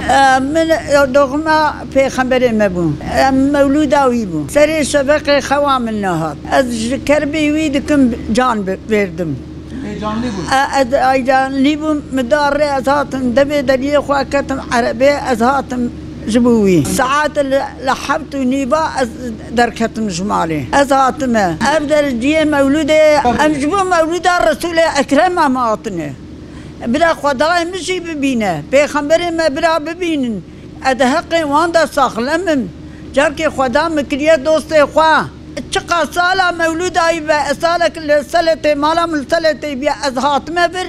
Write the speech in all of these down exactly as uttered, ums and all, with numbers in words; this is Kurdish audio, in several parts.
E, min, e, doxima pêxemberê me bû. Em mewlûda wî bû. Serê şeveqê xewa min nehat. Ez ji kerbê wî dikim can bi-, verdim. Heyecanlî bû. E, ez heyecanlî bûm. Min da rê ez hatim devê deriyê xwe ketim erebê ez hatim ji bo wî. Saet li, li heft û nîva ez derketim ji malê. Ez hatime. Ev der ciyê mewlûdê. Em ji bo mewlûda Resûlê Ekrem em hatine. Bira Xwedayê min jî bibîne, pêxemberê me bira bibînin. Ez di heqê wan de saxlem im. Carkê Xweda min kiriye dostê xwe. Çiqa sala mewlûdayî be, ez salek li seletê, mala min li seletê biye, ez hatime vir.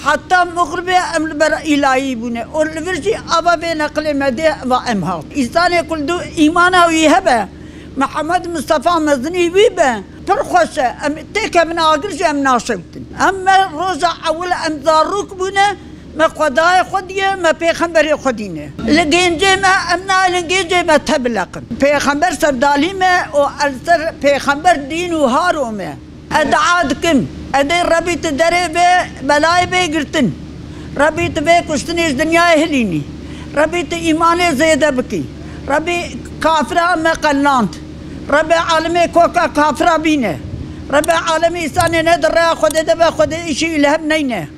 Heta mixribê em li ber îlayî bûne. Û li vir jî ava vê neqilê me dê, va em hat. Însanê ku li dû îmana wî hebe, Mihemed Mistefa mezinî wî be, pir xweş e. Em têkevin agir jî em naşewtin. Em me roja ewil em zarok bûne, me Xwedayê xwe diye, me pêxemberê xwe dîne. Li gêncê me, em nayêlin gêncê me tebileqin. Pêxember sevdalî me û ez ser pêxember dîn û haro me. Ez dua dikim, ez dê Rebî tu derê vê belayê bê girtin. Rebî tu vê kuştinê ji dinyayê hilînî. Rebî tu îmanê zêde bikî. Rebî kafira me qeland. Rebê alemê koka kafira bîne. Rebê alemê îsanê ne di rêya Xwedê de be, Xwedê îşî wî li hev neyne.